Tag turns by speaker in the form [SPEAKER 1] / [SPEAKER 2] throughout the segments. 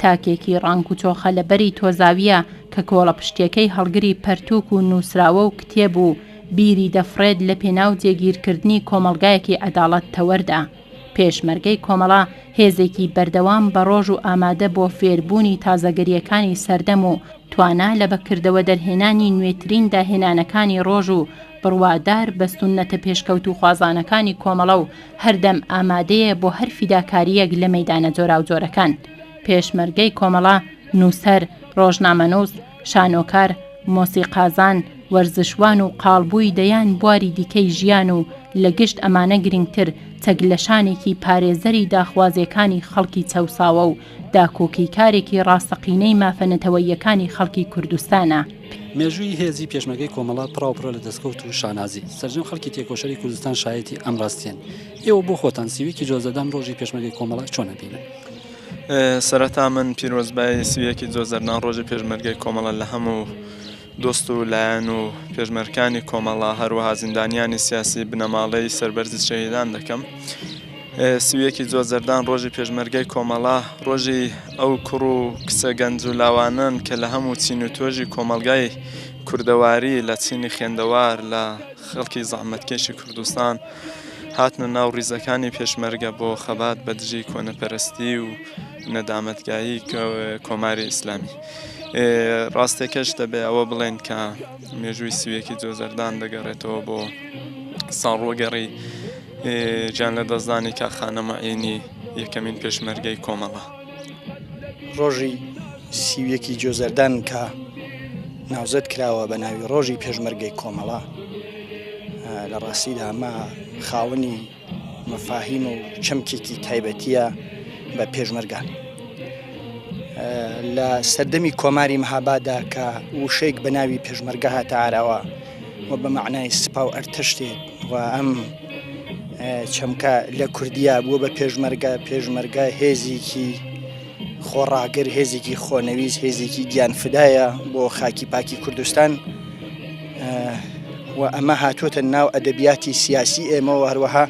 [SPEAKER 1] تاکێکی ڕانک و چۆخە لە بەری تۆزاوییە کە کۆڵەپشتیەکەی هەڵگری پەرتووک و نووسراوە و کتێب و بیری دەفڕێت لە پێناو جێگیرکردنی کۆمەڵگایەکی عەداڵەت تەوەردا. پێشمەرگەی کۆمەڵە هێزێکی بەردەوام بەڕۆژ و ئامادە بۆ فێربوونی تازەگەرییەکانی سەردەم و توانا لە بە کردەوە دەرهێنانی نوێترین داهێنانەکانی ڕۆژ و بڕوادار بە سوننەتە پێشکەوتووخوازانەکانی کۆمەڵە و هەردەم ئامادەیە بۆ هەر فیداکارییەک لە مەیدانە جۆراوجۆرەکان. پێشمەرگەی کۆمەڵە، نووسەر، ڕۆژنامەنووس، شانۆکار، مۆسیقازان، وەرزشوان و قاڵبووی دەیان بواری دیکەی ژیان و لە گشت ئەمانە گرنگتر چەکلەشانێکی پارێزەری داخوازییەکانی خەڵکی چەوساوە و داکۆکیکارێکی ڕاستەقینەی مافە نەتەوەییەکانی خەڵکی کوردستانە.
[SPEAKER 2] مێژووی هێزی پێشمەرگەی کۆمەڵە پڕاوپڕە لە دەستکەوت و شانازی. سەرجەم خەڵکی تێکۆشەری کوردستان شایەتی ئەم ڕاستییەن. ئێوە بۆ خۆتان سیویکی جۆزەردان ڕۆژی پێشمەرگەی کۆمەڵە چۆن ئەبینن؟
[SPEAKER 3] سەرەتا من پیرۆزبایی سیویەکی جۆزەردان ڕۆژی پێشمەرگەی کۆمەڵە لە هەموو دۆست و لایەن و پێشمەرکانی کۆمەڵە هەروەها زیندانیانی سیاسی بنەماڵەی سەربەرزی شەهیدان دەکەم. سیویەکی جۆزەردان ڕۆژی پێشمەرگەی کۆمەڵە ڕۆژی ئەو کوڕ و کچە گەنج و لاوانەن کە لە هەموو چین و توێژی کۆمەڵگای کوردەواری لە چینی خوێندەوار لە خەڵکی زەحمەتکێشی کوردستان هاتنە ناو ڕیزەکانی پێشمەرگە بۆ خەبات بە دژی کۆنەپەرستی و نەدامەتگایی کۆماری ئیسلامی. ڕاستەکەش دەبێ ئەوە بڵێن کە مێژووی سویەکی جۆزەردان دەگەڕێتەوە بۆ ساڵوەگەڕی گیان لە دەستدانی کاک خانە موعینی یەکەمین پێشمەرگەی کۆمەڵە.
[SPEAKER 4] ڕۆژی 31 ی جۆزەردان کە ناوزەد کراوە بە ناوی ڕۆژی پێشمەرگەی کۆمەڵە لە ڕاستیدا ئەمە خاوەنی مەفاهیم و چەمکێکی تایبەتیە بە پێشمەرگان. لە سەردەمی کۆماری مەهابادا کە وشەیەک بە ناوی پێشمەرگە هاتە ئاراوە و بە مەعنای سپا و ئەرتەش دێت و ئەم چەمکە لە کوردیا بووە بە پێشمەرگە، پێشمەرگە هێزێکی خۆڕاگر، هێزێکی خۆنەویست، هێزێکی گیانفدایە بۆ خاکی پاکی کوردستان و ئەمە هاتووەتە ناو ئەدەبیاتی سیاسی ئێمەوە هەروەها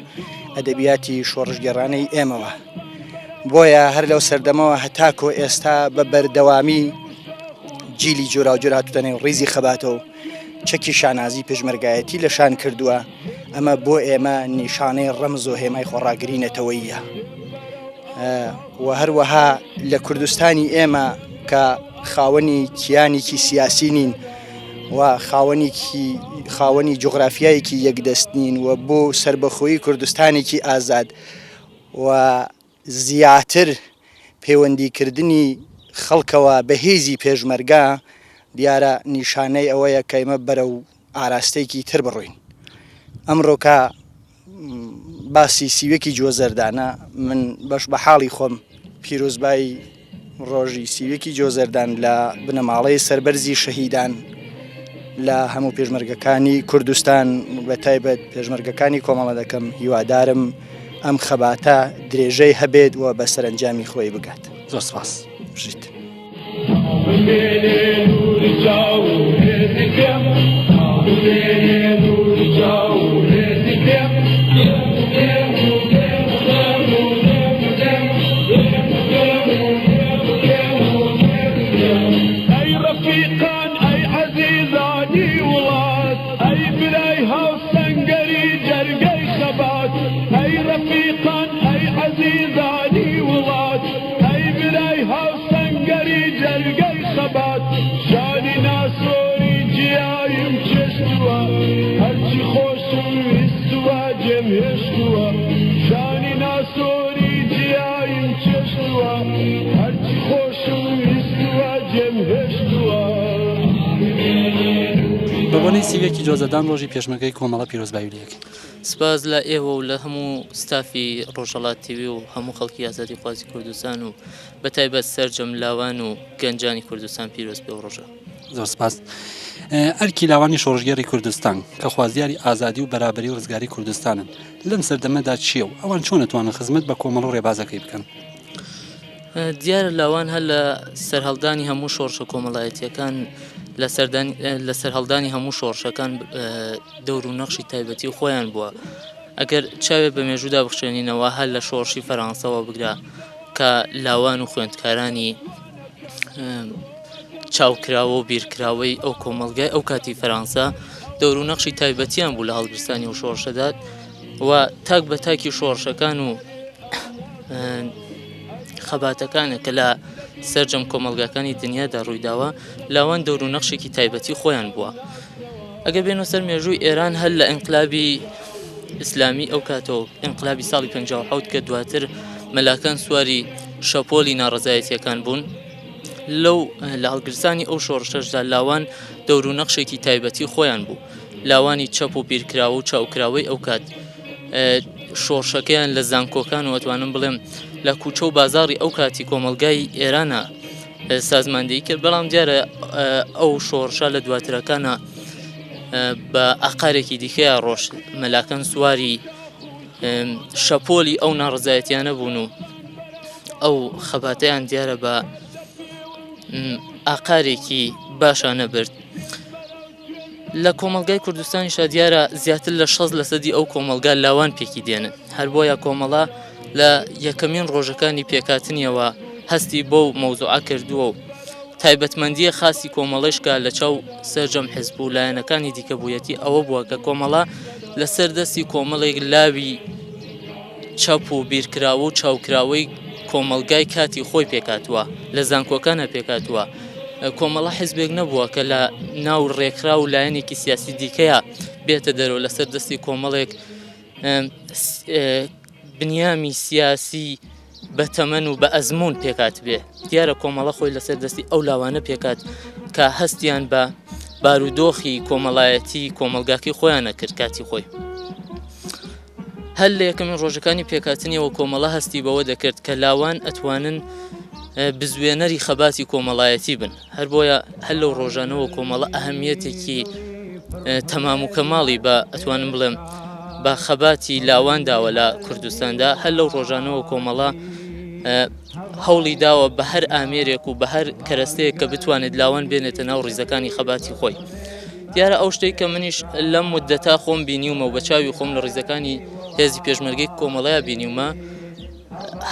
[SPEAKER 4] ئەدەبیاتی شۆڕشگێڕانەی ئێمەوە. بۆیە هەر لەو سەردەمەوە هەتاکۆ ئێستا بە بەردەوامی جیلی جۆراوجۆر هاتووتە نێو ڕیزی خەباتەوە و چەکی شانازی پێشمەرگایەتی لە شان کردووە، ئەمە بۆ ئێمە نیشانەی ڕەمز و هێمای خۆڕاگری نەتەوەییە و هەروەها لە کوردستانی ئێمە کە خاوەنی کیانێکی سیاسی نین و خاوەنێکی خاوەنی جوغرافیایەکی یەکدەست نین و بۆ سەربەخۆیی کوردستانێکی ئازاد و زیاتر پەیوەندیکردنی خەڵکەوە بە هێزی پێشمەرگە دیارە نیشانەی ئەوەیە کە ئێمە بەرەو ئاراستەیەکی تر بڕۆین. ئەمڕۆکە باسی سیوەکی جۆزەردانە من بەش بە حاڵی خۆم پیرۆزبایی ڕۆژی سیویەکی جۆزەردان لە بنەماڵەی سەربەرزی شەهیدان لە هەموو پێشمەرگەکانی کوردستان بە تایبەت پێشمەرگەکانی کۆمەڵە دەکەم هیوادارم ئەم خەباتە درێژەی هەبێت و بە سەرەنجامی خۆی بگات.
[SPEAKER 2] زۆر سپاس. بژیت. بە بۆنەی 31 ی جۆزەردان ڕۆژی پێشمەرگەی کۆمەڵە پیرۆزبایی لێ ئەکەین.
[SPEAKER 5] سپاس لە ئێوە و لە هەموو ستافی ڕۆژهەڵات تیوی و هەموو خەڵکی ئازادیخوازی کوردستان و بە تایبەت سەرجەم لاوان و گەنجانی کوردستان پیرۆز بێ ئەو ڕۆژە.
[SPEAKER 2] زۆر سپاس. ئەرکی لاوانی شۆڕشگێڕی کوردستان کە خوازیاری ئازادی و بەرابەری و ڕزگاری کوردستانن لەم سەردەمەدا چییە و ئەوان چۆن ئەتوانن خزمەت بە کۆمەڵ و ڕێبازەکەی بکەن؟
[SPEAKER 5] دیارە لاوان هەر لە سەرهەڵدانی هەموو شۆڕشە کۆمەڵایەتییەکان لە سەرهەڵدانی هەموو شۆڕشەکان دەور و نەخشی تایبەتی خۆیان بووە. ئەگەر چاوێ بە مێژوودا بخشێنینەوە هەر لە شۆڕشی فەرانسەوە بگرە کە لاوان و خوێندکارانی چاوکراوە و بیرکراوەی ئەو کۆمەڵگای ئەو کاتی فەرانسە دەور و نەخشی تایبەتیان بوو لە هەڵگیرسانی و شۆڕشەدا و تاک بە تاکی شۆڕشەکان و خەباتەکانە کە لە سەرجەم کۆمەڵگاکانی دنیادا ڕوویداوە لاوان دەور و نەخشێکی تایبەتی خۆیان بووە ئەگەر بێنە سەر مێژووی ئێران هەر لە ئینقلابی ئیسلامی ئەو کاتەوە ئینقلابی ساڵی 57 کە دواتر مەلاکان سواری شەپۆلی ناڕەزایەتیەکان بوون لەو لە هەڵگرسانی ئەو شۆڕشەشدا لاوان دەور و نەخشێکی تایبەتی خۆیان بوو لاوانی چەپ و بیرکراوە و چاوکراوەی ئەو کات شۆڕشەکەیان لە زانکۆکان و ئەتوانم بڵێم لە کوچە و بازاڕی ئەو کاتی کۆمەڵگای ئێرانە سازماندەی کرد بەڵام دیارە ئەو شۆڕشە لە دواترەکانە بە ئاقارێکی دیکەیە ڕۆژ مەلاکان سواری شەپۆلی ئەو ناڕزایەتیانە بوون و ئەو خەباتیان دیارە بە ئاقارێکی باشانە برد. لە کۆمەڵگای کوردستانیشا دیارە زیاتر لە 60 لەسەدی ئەو کۆمەڵگا لاوان پێکی دێنن هەر بۆیە کۆمەڵە لە یەکەمین ڕۆژەکانی پێکاتنیەوە هەستی بەو مەوزوعە کردووە و تایبەتمەندیە خاصی کۆمەڵەشکە لە چاو سەرجەم حزب و لایەنەکانی دیکە بوویەتی ئەوە بووە کە کۆمەڵە لەسەر دەستی کۆمەڵێک لاوی چەپ و بیرکراوە و چاوکراوەی کۆمەڵگای کاتی خۆی پێکهاتووە، لە زانکۆکانە پێکهاتووە. کۆمەڵە حزبێک نەبووە کە لە ناو ڕێکخراو و لایەنێکی سیاسی دیکەیە بێتە دەرەوە لەسەر دەستی کۆمەڵێک بنیامی سیاسی بە تەمەن و بە ئەزموون پێکات بێ. دیارە کۆمەڵە خۆی لەسەر دەستی ئەو لاوانە پێکات کە هەستیان بە بارودۆخی کۆمەڵایەتی کۆمەڵگاکەی خۆیانە کرد کاتی خۆی. هەر لە یەکەمین ڕۆژەکانی پێکهاتنیەوە کۆمەڵە هەستی بەوە دەکرد کە لاوان ئەتوانن بزوێنەری خەباتی کۆمەڵایەتی بن هەر بۆیە هەر لەو ڕۆژانەوە کۆمەڵە ئەهمیەتێکی تەمام و کەماڵی بە ئەتوانم بڵێم بە خەباتی لاوان داوە لە کوردستاندا هەر لەو ڕۆژانەوە کۆمەڵە هەوڵی داوە بە هەر ئامێرێک و بە هەر کەرەستەیەک کە بتوانێت لاوان بێنێتە ناو ڕیزەکانی خەباتی خۆی. دیارە ئەو شتەی کە منیش لەم مدەتا خۆم بینیومە و بە چاوی خۆم لە ڕیزەکانی هێزی پێشمەرگەی کۆمەڵەیە بینیومە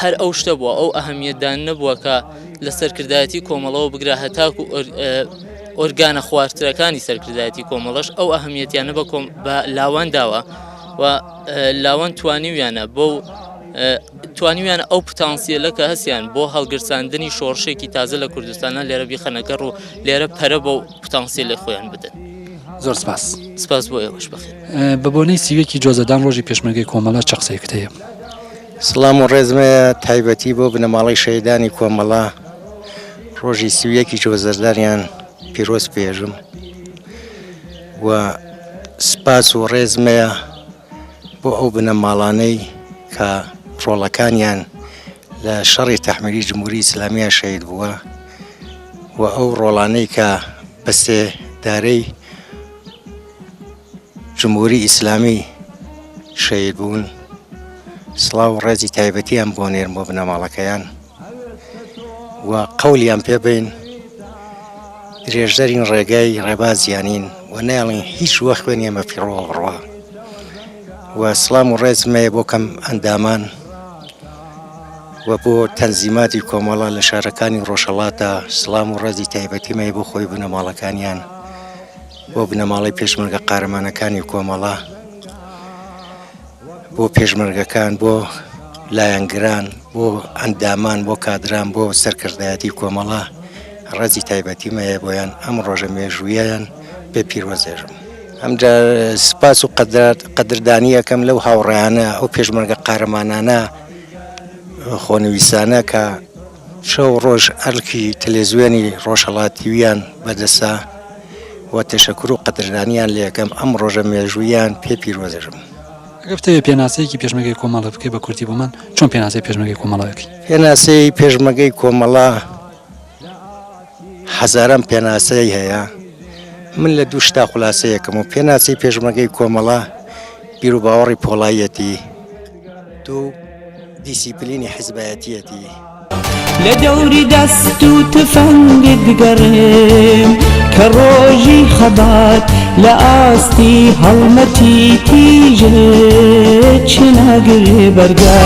[SPEAKER 5] هەر ئەو شتە بووە ئەو ئەهمیەتدان نەبووە کە لە سەرکردایەتی کۆمەڵەوە بگرە هەتاکو ئۆرگانە خوارترەکانی سەرکردایەتی کۆمەڵەش ئەو ئەهمیەتیانە بە کۆم بە لاوان داوە و لاوان توانیویانە بۆ توانیویانە ئەو پتانسیەلە کە هەسیان بۆ هەڵگرساندنی شۆڕشێکی تازە لە کوردستانە لێرە بیخەنە گەڕ و لێرە پەرە بەو پتانسیەلەی خۆیان بدەن.
[SPEAKER 2] زۆر سپاس.
[SPEAKER 5] سپاس بۆ ئێوەش بەخێر.
[SPEAKER 2] بە بۆنەی سیویەکی جۆزەدان ڕۆژی پێشمەرگەی کۆمەڵە چ قسەیەکت هەیە؟
[SPEAKER 4] سڵام و ڕێزم هەیە تایبەتی بۆ بنەماڵەی شەهیدانی کۆمەڵە ڕۆژی سیویەکی جۆزەردانیان پیرۆز پێژم و سپاس و ڕێزم هەیە بۆ ئەو بنەماڵانەی کە ڕۆڵەکانیان لە شەڕی تەحمیلی جمهوری ئیسلامیە شەهید بووە و ئەو ڕۆڵانەی کە بە سێدارەی جمهوری ئیسلامی شەهید بوون سڵاو و ڕێزی تایبەتیان بۆ نێرم بۆ بنەماڵەکەیان و قەولیان پێ بین درێژدەرین ڕێگای ڕێبازیانین و نایڵین هیچ وە خوێنیان بە فیڕۆوە بڕوا و سڵام و ڕێزم هەیە بۆ کەم ئەندامان و بۆ تەنزیماتی کۆمەڵە لە شارەکانی ڕۆژهەڵاتە سڵام و ڕێزی تایبەتیم هەیە بۆ خۆی بنەماڵەکانیان بۆ بنەماڵەی پێشمەرگە قارەمانەکانی کۆمەڵە بۆ پێشمەرگەکان، بۆ لایەنگران، بۆ ئەندامان، بۆ کادران، بۆ سەرکردایەتی کۆمەڵە ڕێزی تایبەتیم هەیە بۆیان، ئەم ڕۆژە مێژوویەیان پێ پیرۆزێژم. ئەمجار سپاس و قەدردانی ئەکەم لەو هاوڕێیانە، ئەو پێشمەرگە قارەمانانە، خۆنەویستانە کە شەو ڕۆژ ئەرکی تەلەزیۆنی ڕۆژهەڵاتیویان بەدەستە و تەشەکور و قەدردانیان لێکەم ئەم ڕۆژە مێژوویان پێ پیرۆزێژم.
[SPEAKER 2] ئەگەر بتەوێت پێناسەیەکی پێشمەرگەی کۆمەڵە بکەی بە کورتی بۆمان چۆن پێناسەی پێشمەرگەی کۆمەڵە ئەکەی؟
[SPEAKER 4] پێناسەی پێشمەرگەی کۆمەڵە هەزاران پێناسەی هەیە من لە دوو شتا خولاسەیەکم و پێناسەی پێشمەرگەی کۆمەڵە بیروباوەڕی پۆڵاییەتی دوو دیسیپلینی حزبایەتیەتی.
[SPEAKER 6] لە دەوری دەست و تفەنگت گەڕێم کە ڕۆژی خەبات لە ئاستی هەڵمەتی تیژێ چ ناگرێ بەرگە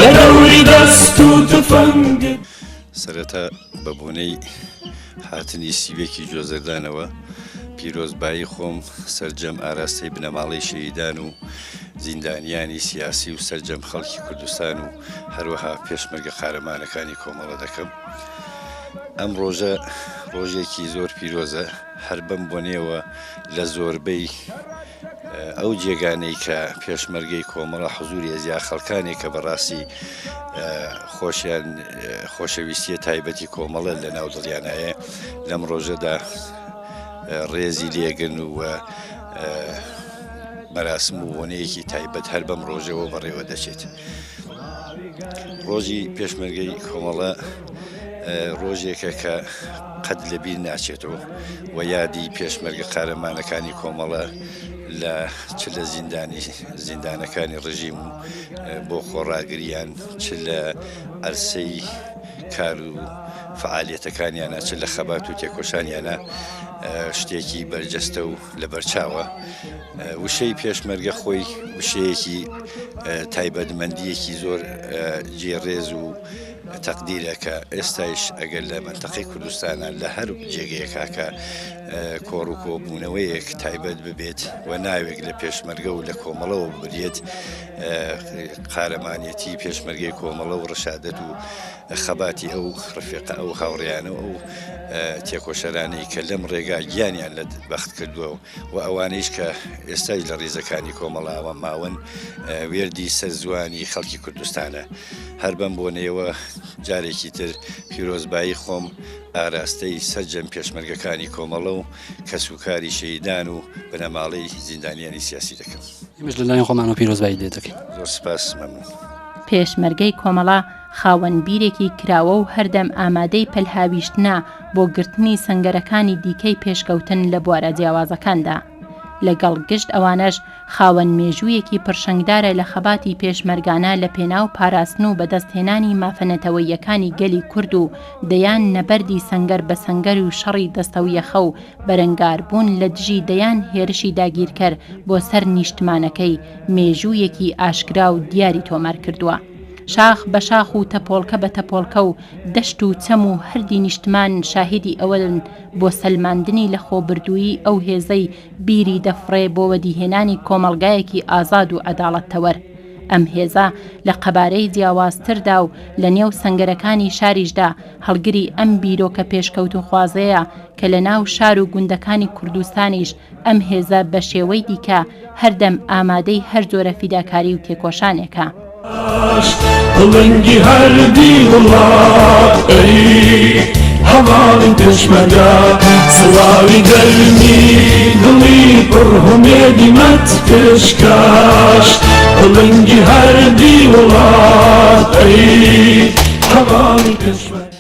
[SPEAKER 6] لە دەوری دەست و تفەنگت.
[SPEAKER 7] سەرەتا بە بۆنەی هاتنی سیوەکی جۆزەردانەوە پیرۆزبایی خۆم سەرجەم ئاراستەی بنەماڵەی شەهیدان و زیندانیانی سیاسی و سەرجەم خەڵکی کوردستان و هەروەها پێشمەرگە قارەمانەکانی کۆمەڵە دەکەم. ئەم ڕۆژە ڕۆژێکی زۆر پیرۆزە هەر بەم بۆنەیەوە لە زۆربەی ئەو جێگانەی کە پێشمەرگەی کۆمەڵە حزوری ئەزیا خەڵکانێک کە بەڕاستی خۆشیان خۆشەویستیە تایبەتی کۆمەڵە لە ناو دڵیانایە لەم ڕۆژەدا ڕێزی لێگرن و مەراسم و بۆنەیەکی تایبەت هەر بەم ڕۆژەوە بەڕێوە دەچێت. ڕۆژی پێشمەرگەی کۆمەڵە ڕۆژێکە کە قەت لەبیر ناچێتەوە و یادی پێشمەرگە قارەمانەکانی کۆمەڵە لە چ لە زیندانی زیندانەکانی ڕژیم و بۆ خۆڕاگریان چ لە عەرسەی کار و فعالیەتەکانیانە چ لە خەبات و تێکۆشانیانە شتێکی بەرجەستە و لەبەرچاوە. وشەی پێشمەرگە خۆی وشەیەکی تایبەتمەندییەکی زۆر جێ ڕێز و تەقدیرە کە ئێستایش ئەگەر لە مەنتەقەی کوردستانە لە هەر جێگەیەکا کە کۆڕ و کۆبوونەوەیەک تایبەت ببێت و ناوێک لە پێشمەرگە و لە کۆمەڵەوە ببرێت قارەمانێتی پێشمەرگەی کۆمەڵە و ڕەشادەت و خەباتی ئەو ڕفیقە ئەو هاوڕێیانە و ئەو تێکۆشەرانەی کە لەم ڕێگا گیانیان لە بەخت کردووە و ئەوانەیش کە ئێستاش لە ڕیزەکانی کۆمەڵاوە ماون وێردی سەر زوانی خەڵکی کوردستانە. هەر بەم بۆنەیەوە جارێکی تر پیرۆزبایی خۆم ئاراستەی سەرجەم پێشمەرگەکانی کۆمەڵە و کەسوکاری شەهیدان و بنەماڵەی زیندانیانی سیاسی دەکەم.
[SPEAKER 2] ئێمەش لە لایەن خۆمانەوە پیرۆزباییت لێ دەکەین.
[SPEAKER 7] زۆر سپاس، مەمنوون.
[SPEAKER 1] پێشمەرگەی کۆمەڵە خاوەن بیرێکی کراوە و هەردەم ئامادەی پەلهاویشتنە بۆ گرتنی سەنگەرەکانی دیکەی پێشکەوتن لە بوارە جیاوازەکاندا. لەگەڵ گشت ئەوانەش خاوەن مێژوویەکی پڕشنگدارە لە خەباتی پێشمەرگانە لە پێناو پاراستن و بەدەستهێنانی مافە نەتەوەییەکانی گەلی کورد و دەیان نەبەردی سەنگەر بە سەنگەر و شەڕی دەستەویەخە و بەرەنگاربوون لە دژی دەیان هێرشی داگیرکەر بۆ سەر نیشتمانەکەی مێژوویەکی ئاشکرا و دیاری تۆمار کردووە. شاخ بە شاخ و تەپۆڵکە بە تەپۆڵکە و دەشت و چەم و هەردی نیشتمان شاهیدی ئەوەن بۆ سەلماندنی لەخۆبردوویی ئەو هێزەی بیری دەفڕێ بۆ وەدیهێنانی کۆمەڵگایەکی ئازاد و عەداڵەتتەوەر. ئەم هێزە لە قەبارەی جیاوازتردا و لە نێو سەنگەرەکانی شاریشدا هەڵگری ئەم بیرۆکە پێشکەوتووخوازەیە کە لە ناو شار و گوندەکانی کوردستانیش ئەم هێزە بە شێوەی دیکە هەردەم ئامادەی هەر جۆرە فیداکاری و تێکۆشانێکە.
[SPEAKER 6] دڵنگی هەردی وڵات ئەی هەڤاڵی پێشمەرگە سڵاوی گەرمی دڵی پڕ هومێدی مەت پێشکەش دڵنگی هەردی وڵات ئەی هەڤاڵی پێشمەرگە.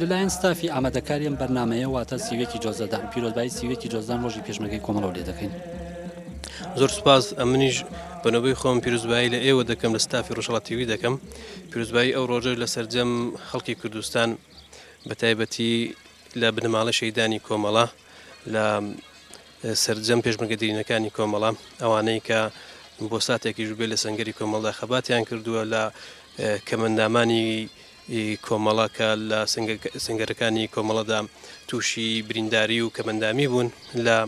[SPEAKER 2] لەلایەن ستافی ئامادەکاری ئەم بەرنامەیە واتە سیوەکی جۆزەدان پیرۆزبایی سیوەکی جۆزدان ڕۆژی پێشمەرگەی کۆمەڵەوە لێ دەکەین.
[SPEAKER 8] زۆر سوپاس ئەمنیش بەنۆبەی خۆم پیرۆزبایی لە ئێوە دەکەم لە ستافی ڕۆژهەڵات تیوی دەکەم پیرۆزبایی ئەو ڕۆژە لە سەرجەم خەڵکی کوردستان بە تایبەتی لە بنەماڵەی شەیدانی کۆمەڵە لە سەرجەم پێشمەرگە دێرینەکانی کۆمەڵە ئەوانەی کە بۆ ساتێکیش بێ لە سەنگەری کۆمەڵدا خەباتیان کردووە لە کەمەندامانی کۆمەڵە کە لە سەنگەرەکانی کۆمەڵەدا تووشی برینداری و کەمەندامی بوون لە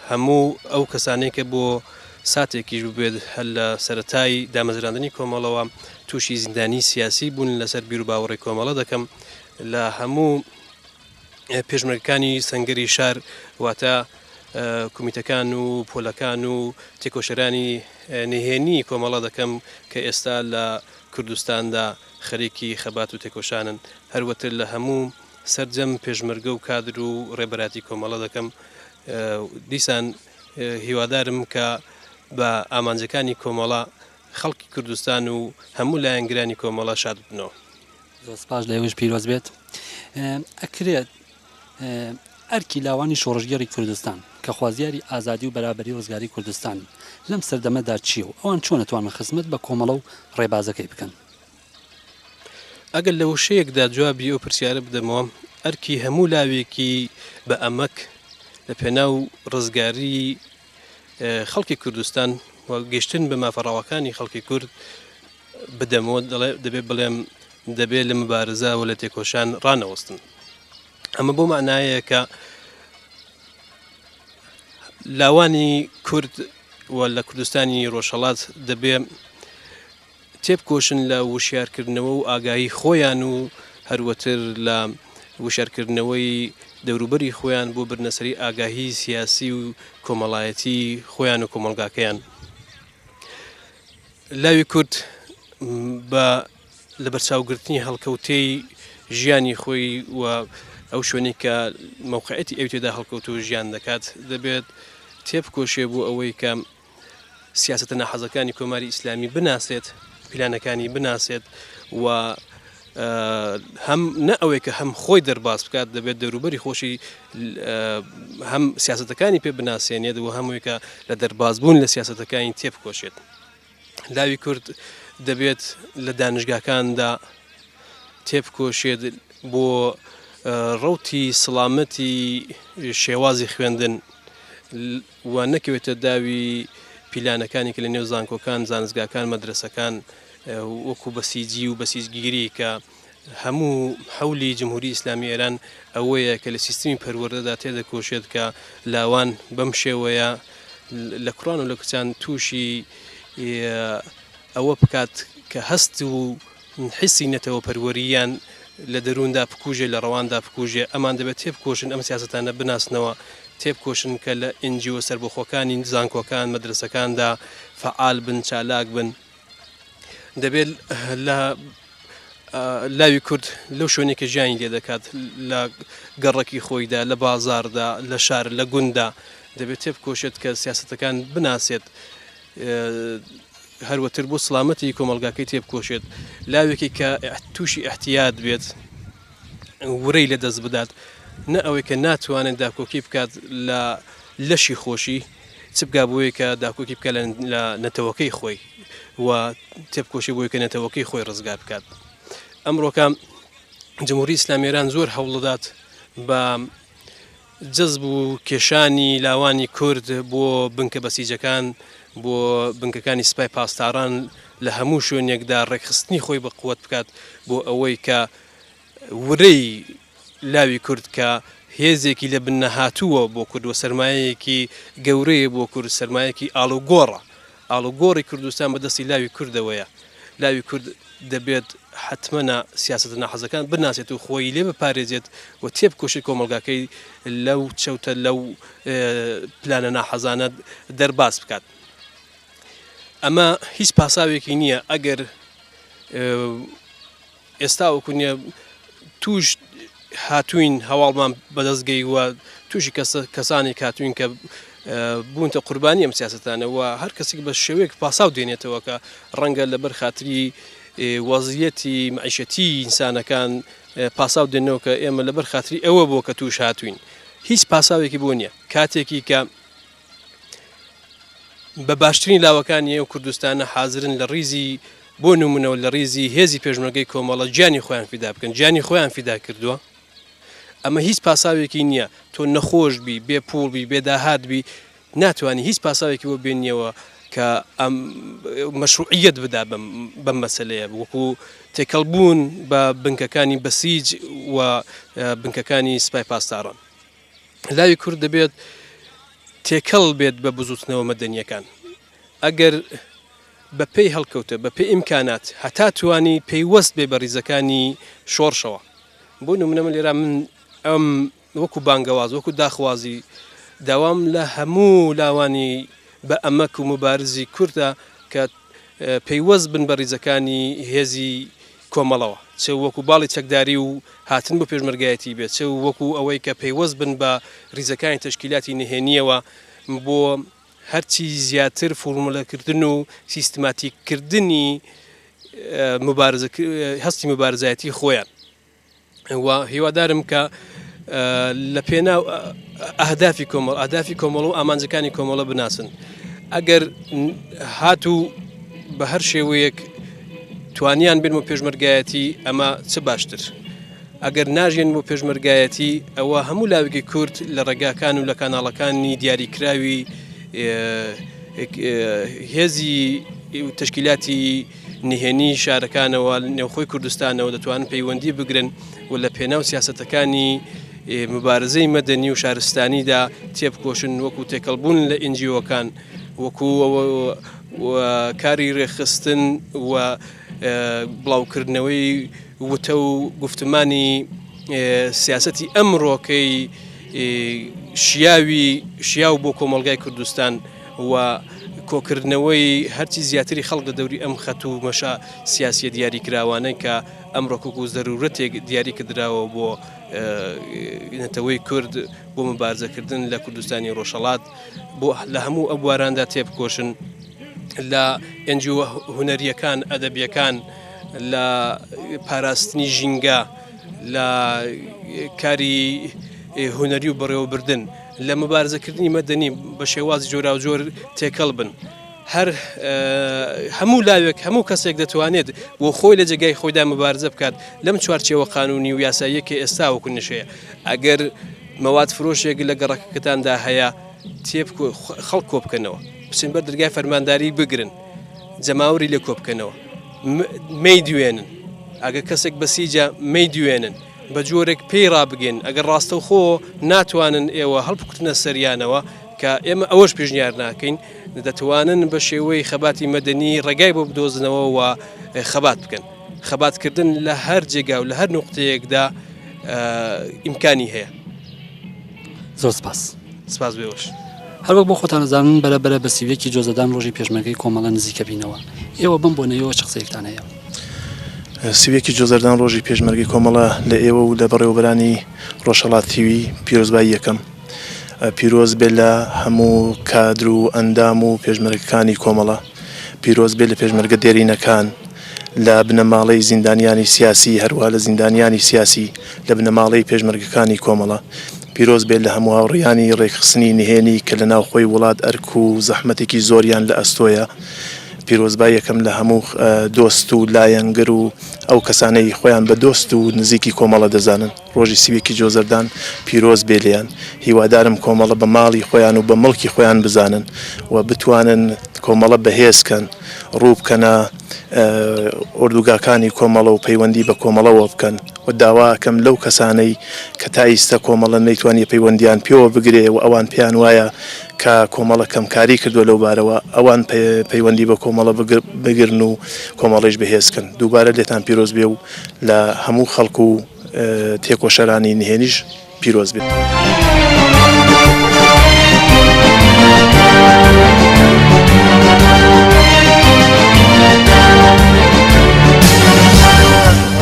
[SPEAKER 8] هەموو ئەو کەسانەی کە بۆ ساتێکیش ببێت هەر لە سەتای دامەزراندنی کۆمەڵەوە تووشی زیندانی سیاسی بوون لەسەر بیروباوەڕی کۆمەڵە دەکەم لە هەموو پێشمەرگەکانی سەنگەری شار واتە کومیتەکان و پۆلەکان و تێکۆشەرانی نهێنی کۆمەڵە دەکەم کە ئێستا لە کوردستاندا خەریکی خەبات و تێکۆشانن هەروەتر لە هەموو سەرجەم پێشمەرگە و کادر و ڕێبەراتی کۆمەڵە دەکەم دیسان هیوادارم کە بە ئامانجەکانی کۆمەڵە خەڵکی کوردستان و هەموو لایەنگرانی کۆمەڵە شاد ببنەوە.
[SPEAKER 2] زۆر سپاس لە ئێوەش پیرۆز بێت. ئەکرێت ئەرکی لاوانی شۆڕشگێڕی کوردستان کە خوازیاری ئازادی و بەرابەری و ڕزگاری کوردستانن لەم سەردەمەدا چییە و ئەوان چۆن ئەتوانن خزمەت بە کۆمەڵە و ڕێبازەکەی بکەن؟
[SPEAKER 8] ئەگەر لە وشەیەکدا جوابی ئەو پرسیارە بدەمەوە، ئەرکی هەموو لاوێکی بە ئەمەک لە پێناو ڕزگاریی خەڵکی کوردستان و گەیشتن بە مافە ڕەواکانی خەڵکی کورد بدەمەوە، دەڵێ دەبێ بڵێم دەبێت لە مبارزە و لە تێکۆشان ڕانەوەستن. ئەمە بۆ مەعنایەیە کە لاوانی کورد و لە کوردستانی ڕۆژهەڵات دەبێ تێبکۆشن لە وشیارکردنەوە و ئاگاهی خۆیان و هەروەتر لە وشیارکردنەوەی دەوروبەری خۆیان بۆ بردنەسەری ئاگاهی سیاسی و کۆمەڵایەتی خۆیان و کۆمەڵگاکەیان. لاوی کورد بە لەبەرچاوگرتنی هەڵکەوتەی ژیانی خۆی و ئەو شوێنەی کە مەوقعیەتی ئەوی تێدا هەڵکەوتوو ژیان دەکات دەبێت تێبکۆشێ بۆ ئەوەی کە سیاسەتە ناحەزەکانی کۆماری ئیسلامی بناسێت، پیلانەکانی بناسێت و هەم نە ئەوەی کە هەم خۆی دەرباز بکات دەبێت دەوروبەری خۆشی هەم سیاسەتەکانی پێ بناسێنێت و هەمووی کە لە دەربازبوون لە سیاسەتەکانی تێبکۆشێت. لاوی کورد دەبێت لە دانشگاکاندا تێبکۆشێت بۆ ڕەوتی سڵامەتی شێوازی خوێندن و نەکەوێتە داوی پیلانەکانی کە لە نێو زانکۆکان، زانستگاکان، مەدرەسەکان وەکو بەسیجی و بەسیجگیری کە هەموو حەولی جمهوری ئیسلامی ئێران ئەوەیە کە لە سیستمی پەروەردەدا تێدەکۆشێت کە لاوان بەم شێوەیە لە کوڕان و لە کچان تووشی ئەوە بکات کە هەست و حیسی نەتەوەپەروەرییان لە دەرووندا بکوژێ، لە ڕەواندا بکوژێ، ئەمان دەبێت تێبکۆشن ئەم سیاسەتانە بناسنەوە، تێبکۆشن کە لە ئێنجیۆ سەربەخۆکانی زانکۆکان، مەدرەسەکاندا فەعال بن، چالاک بن. دەبێت لە لاوی کورد لەو شوێنەی کە ژیانی لێ دەکات، لە گەڕەکی خۆیدا، لە بازاڕدا، لە شار، لە گونددا، دەبێت تێبکۆشێت کە سیاسەتەکان بناسێت. هەروەتر بۆ سڵامەتی کۆمەڵگاکەی تێبکۆشێت، لاوێکی کە تووشی ئیعتیاد بێت ورەی لە دەست بدات، نە ئەوەی کە ناتوانێت داکۆکی بکات لە لەشی خۆشی، چ بگا بۆی کە داکۆکی بکات لە نەتەوەکەی خۆی و تێبکۆشێ بۆی کە نەتەوەکەی خۆی ڕزگار بکات. ئەمڕۆکە جمهوری ئیسلامی ئێران زۆر هەوڵدەدات بە جەزب و کێشانی لاوانی کورد بۆ بنکە بەسیجەکان، بۆ بنکەکانی سپای پاسداران لە هەموو شوێنێکدا ڕێکخستنی خۆی بە قوت بکات بۆ ئەوەی کە ورەی لاوی کورد کە هێزێکی لە بن نەهاتووە بۆ کورد و سەرمایەیەکی گەورەیە بۆ کورد، سەرمایەکی ئاڵوگۆڕە. ئاڵوگۆڕی کوردستان بە دەستی لاوی کوردەوەیە. لاوی کورد دەبێت حەتمەنە سیاسەتە ناحەزەکان بناسێت و خۆی لێ بپارێزێت و تێبکۆشێت کۆمەڵگاکەی لەو چەوتە لەو پلانە ناحەزانە دەرباز بکات. ئەمە هیچ پاساوێکی نییە ئەگەر ئێستا وەکو نیە توش هاتوین هەواڵمان بەدەست گەیوە تووشی کەسانی کاتوین کە بوونتە قوربانی ئەم سیاستانە و هەر کەسێک بە شێوەیەک پاساو دێنێتەوە کە ڕەنگە لەبەر خاتری وەزیەتی معیشەتی ئینسانەکان پاساو دێنەوە کە ئێمە لەبەر خاتری ئەوە بۆ کە توش هاتوین هیچ پاساوێکی بۆ نییە کاتێکی کە بە باشترین لاوەکانی ئەو کوردستانە حازرن لە ڕیزی بۆ نمونەوە لە ڕیزی هێزی پێشمەرگەی کۆمەڵە گیانی خۆیان فیدا بکەن گیانی خۆیان فیدا کردووە ئەمە هیچ پاساوێکی نییە تۆ نەخۆش بی بێ پوڵ بی بێ داهات بی ناتوانانی هیچ پاساوێکی بۆ بێنیەوە کە ئەم مەشروعیت بدا بەم مەسلەیە وەکو تێکەڵ بوون بە بنکەکانی بەسیج و بنکەکانی سپای پاسداران. لاوی کورد دەبێت تێکەڵ بێت بە بزوتنەوە مەدەنیەکان ئەگەر بە پێی هەڵکەوتە بە پێی ئیمکانات هەتا توانی پەیوەست بێ بە ریزەکانی شۆڕشەوە بۆ نمونە من لێرە من ئەم وەکو بانگەواز وەکو داخوازی داوام لە هەموو لاوانی بە ئەمەک و مبارزی کوردە کە پەیوەست بن بە ریزەکانی هێزی کۆمەڵەوە، چ وەکو باڵی چەکداری و هاتن بۆ پێشمەرگایەتی بێت، چ وەکو ئەوەی کە پەیوەست بن بە ریزەکانی تەشکیلاتی نهێنییەوە بۆ هەرچی زیاتر فورمولەکردن و سیستماتیک کردنی هەستی موبارزایەتی خۆیان. و هیوادارم کە لە پێناو ئەهدافی کۆمەڵ ئەهدافی کۆمەڵ و ئامانجەکانی کۆمەڵە بناسن ئەگەر هاتوو بە هەر شێوەیەک توانیان بن بۆ پێشمەرگایەتی ئەمە چ باشتر ئەگەر ناژێن بۆ پێشمەرگایەتی ئەوە هەموو لاوێکی کورد لە ڕێگاکان و لە کاناڵەکانی دیاریکراوی هێزی تشکیلاتی نهێنی شارەکانەوە، نێوخۆی کوردستانەوە دەتوانن پەیوەندی بگرن و لە پێناو سیاسەتەکانی مبارزەی مەدەنی و شارستانیدا تێبکۆشن وەکو تێکەڵبوون لە ئینجیۆکان وەکو کاری رێکخستن و بڵاوکردنەوەی وتە و گوفتمانی سیاسەتی ئەمڕۆکەی شیاوی شیاو بۆ کۆمەڵگای کوردستان و کۆکردنەوەی هەرچی زیاتری خەڵک لە دەوری ئەم خەت و مەشا سیاسیە دیاریکراوانەی کە ئەمڕۆکە وەکو زەرورەتێک دیاری کردراوە بۆ نەتەوەی کورد بۆ مبارزەکردن لە کوردستانی ڕۆژهەڵات بۆ لە هەموو ئەو بواراندا تێبکۆشن لە ئەنجیوە هونەریەکان ئەدەبیەکان لە پاراستنی ژینگە لە کاری هونەری و بەڕێوەبردن لە مبارزەکردنی مەدەنی بە شێوازی جۆراوجۆر تێکەڵ بن. هەر هەموو لاوێک هەموو کەسێک دەتوانێت بۆ خۆی لە جێگای خۆیدا مبارزە بکات لەم چوارچێوە قانونی و یاساییە کە ئێستا وەکو نشەیە ئەگەر مەواد فرۆشێک لە گەڕەکەکەتاندا هەیە تێبکۆ خەڵک کۆ بکەنەوە بچن بەر دەرگای فەرمانداری بگرن جەماوەری لێ کۆ بکەنەوە مەیدوێنن ئەگەر کەسێک بەسیجە مەیدوێنن بە جۆرێک پێی ڕابگەن ئەگەر ڕاستەوخۆ ناتوانن ئێوە هەڵبکوتنە سەریانەوە کە ئێمە ئەوەش پێشنیار ناکەین دەتوانن بە شێوەی خەباتی مەدەنی ڕێگای بۆ بدۆزنەوە و خەبات بکەن خەباتکردن لە هەر جێگا و لە هەر نوقتەیەکدا ئیمکانی هەیە.
[SPEAKER 2] زۆر سپاس.
[SPEAKER 8] سپاس بۆ ئێوەش.
[SPEAKER 2] هەروەک بۆ خۆتان ئەزانن بەرە بەرە بە 31 ی جۆزەدان ڕۆژی پێشمەرگەی کۆمەڵە نزیکەبینەوە. ئێوە بەم بۆنەیەوە چ قسەیەکتان هەیە؟
[SPEAKER 9] 31 ی جۆزەردان ڕۆژی پێشمەرگەی کۆمەڵە لە ئێوە و لە بەڕێوەبەرانی ڕۆژهەڵات تیوی پیرۆزبایی یەکەم پیرۆز بێ لە هەموو کادر و ئەندام و پێشمەرگەکانی کۆمەڵە پیرۆز بێ لە پێشمەرگە دێرینەکان لە بنەماڵەی زیندانیانی سیاسی، هەروەها لە زیندانیانی سیاسی، لە بنەماڵەی پێشمەرگەکانی کۆمەڵە. پیرۆز بێت لە هەموو هاوڕێیانی ڕێکخستنی نهێنی کە لە ناوخۆی وڵات ئەرک و زەحمەتێکی زۆریان لە ئەستۆیە. پیرۆزباییەکەم لە هەموو دۆست و لایەنگر و ئەو کەسانەی خۆیان بە دۆست و نزیکی کۆمەڵە دەزانن. ڕۆژی 31 جۆزەردان پیرۆز بێ لێیان. هیوادارم کۆمەڵە بە ماڵی خۆیان و بە مڵکی خۆیان بزانن و بتوانن کۆمەڵە بەهێز کەن، ڕوو بکەنە ئۆردوگاکانی کۆمەڵە و پەیوەندی بە کۆمەڵەوە بکەن و داوا ئەکەم لەو کەسانەی کە تا ئیستە کۆمەڵە نەیتوانیە پەیوەندیان پێوە بگرێ و ئەوان پێیان وایە کە کۆمەڵە کەمکاری کردوە لەو بارەوە ئەوان پەیوەندی بە کۆمەڵە بگرن و کۆمەڵەیش بەهێز کەن. دووبارە لێتان پیرۆز بێ و لە هەموو خەڵک و تێکۆشەرانی نهێنیش پیرۆز بێت.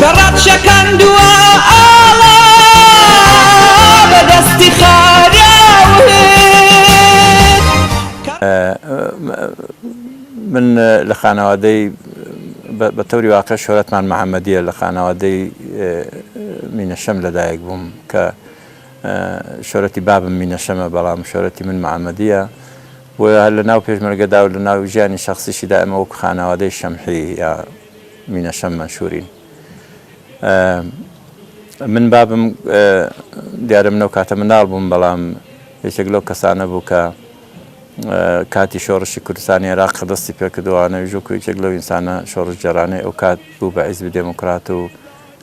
[SPEAKER 6] کەڕەت شەکاندووە ئاڵا بە دەستی خاراوت.
[SPEAKER 10] من لە خانەوادەی بە تەوری واقع شۆرەتمان محەممەدیە لە خانەوادەی مینەشەم لەدایک بووم کە شۆرەتی بابم مینەشەمە بەڵام شۆرەتی من محەممەدیە بۆیە هەر لە ناو پێشمەرگەدا و لە ناو ژیانی شخصیشیدا ئێمە وەکو خانەوادەی شەمحی یا مینەشەم مەنشوورین من بابم دیارە من ئەو کاتە منداڵ بووم بەڵام یەکێک لەو کەسانە بوو کە کاتی شۆڕشی کوردستانی عێراق کە دەستی پێکردووە ئەویش وەکو یەکێک لەو ئینسانە شۆڕشگێڕانەی ئەو کات بوو بە حیزبی دێموکرات و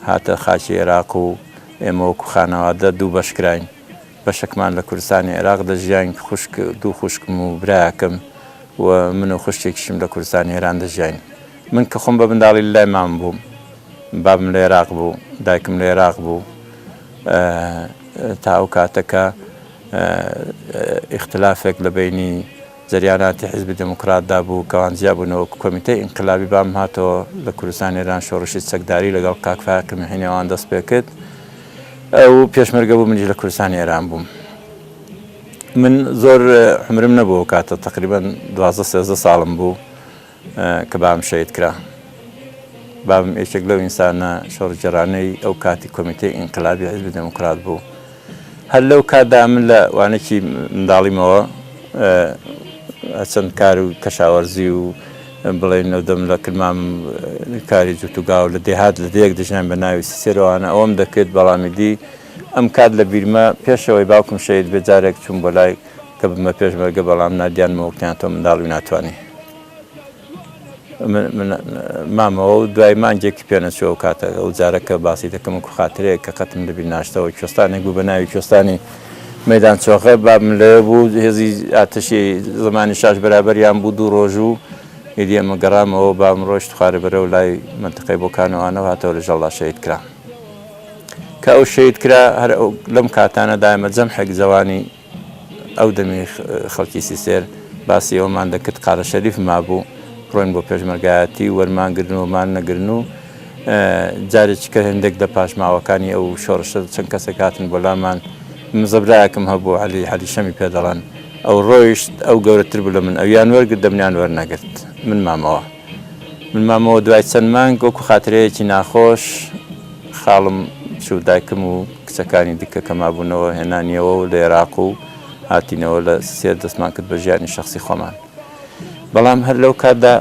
[SPEAKER 10] هاتە خاکی عێراق و ئێمە وەکو خانەوادە دوو بەش کراین بەشەکمان لە کوردستانی عێراق دەژیاین خوشک دوو خوشکم و برایەکم و من و خوشکێکیشم لە کوردستانی ئێران دەژیاین من کە خۆم بە منداڵی لە لای مام بووم بابم لە عێراق بوو دایکم لە عێراق بوو تا ئەو کاتە کە ئیختلافێک لە بەینی جەریاناتی حیزبی دێموکراتدا بوو کەوان جیا بوونەوە وەکوو کۆمیتەی ئینقلابی بام هاتەوە لە کوردستان ئێران شۆڕشی چەکداری لەگەڵ کاک فایەقی مەحینی ئەوان دەست پێ کرد ئەو پێشمەرگە بوو منیش لە کوردستانی ئێران بووم من زۆر عومرم نەبوو ئەو کاتە تەقریبەن 12 13 ساڵم بوو کە بابم شەهید کرا. بابم یەکێک لەو ئینسانە شۆڕشگێڕانەی ئەو کاتی کۆمیتەی ئینقلابی حیزبی دێموکرات بوو. هەر لەو کاتدا من لە وانێکی منداڵیمەوە چەند کار و کەشاوەرزی و بڵێن لەو دەم لە کرمام کاری جووت و گاو لە دێهات لە دێیەک دەژیان بە ناوی سیسێرۆوانە ئەوەم دەکرد بەڵام ئیدی ئەم کات لە بیرمە پێشەوەی باوکم شەهید بێ جارێک چووم بۆ لای کە ببمە پێشمەرگە بەڵام نادیانمەوە وتیان تۆ منداڵی و ناتوانی. من مامەوە و دوای مانگێکی پێ نەچوو ئەو کاتە ئەو جارە کە باسی دەکەم وەکو خاترەیەک کە قەتم لەبیر ناشتەوە کوێستانێک بوو بە ناوی کوێستانی مەیدان چۆخە بابم لەوێ بوو هێزی ئاتەشی زمانی شاش بەرابەریان بوو دوو ڕۆژ و ئیدی ئەمە گەڕامەوە بابم ڕۆیشت خوارێ بەرەو لای مەنتقەی بۆکانەوانە و هاتەوە لە ژەڵدا شەهید کرا کە ئەو شەهید کرا هەر لەم کاتانەدا ئێمە جەمحێک جەوانی ئەو دەمی خەڵکی سیسێر باسی ئەوەمان دەکرد قارە شەریف مابوو بڕۆین بۆ پێشمەرگایەتی و وەرمانگرن و مان نەگرن و جارێکی کە هێندێک لە پاشماوەکانی ئەو شۆڕشە چەند کەسێک هاتن بۆ لامان مزەبرایەکم هەبوو عەلی عەلی شەمی پێ دەڵێن ئەو ڕۆیشت ئەو گەورەتر بوو لە من ئەویان وەرگرت دەمنیان وەرنەگرت من مامەوە من مامەوە دوای چەند مانگ وەکو خاترەیەکی ناخۆش خاڵم چوو دایکم و کچەکانی دیکە کە مابوونەوە هێنانیەوە و لە ئێراق و هاتینەوە لە سێر دەستمان کرد بە ژیانی شەخسی خۆمان. بەڵام هەر لەو کاتدا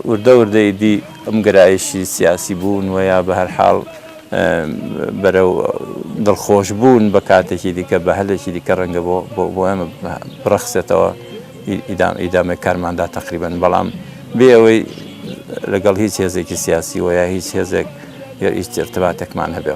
[SPEAKER 10] وردە وردە ئیدی ئەم گەرایشی سیاسی بوون و یا بە هەر حاڵ بەرەو دڵخۆش بوون بە کاتێکی دیکە بە هەلێکی دیکە ڕەنگە بۆ بۆ ئێمە بڕەخسێتەوە ئیدامەی کارماندا تەقریبەن بەڵام بێ ئەوەی لەگەڵ هیچ هێزێکی سیاسی و یا هیچ هێزێک یا هیچ ارتباتێکمان هەبێ.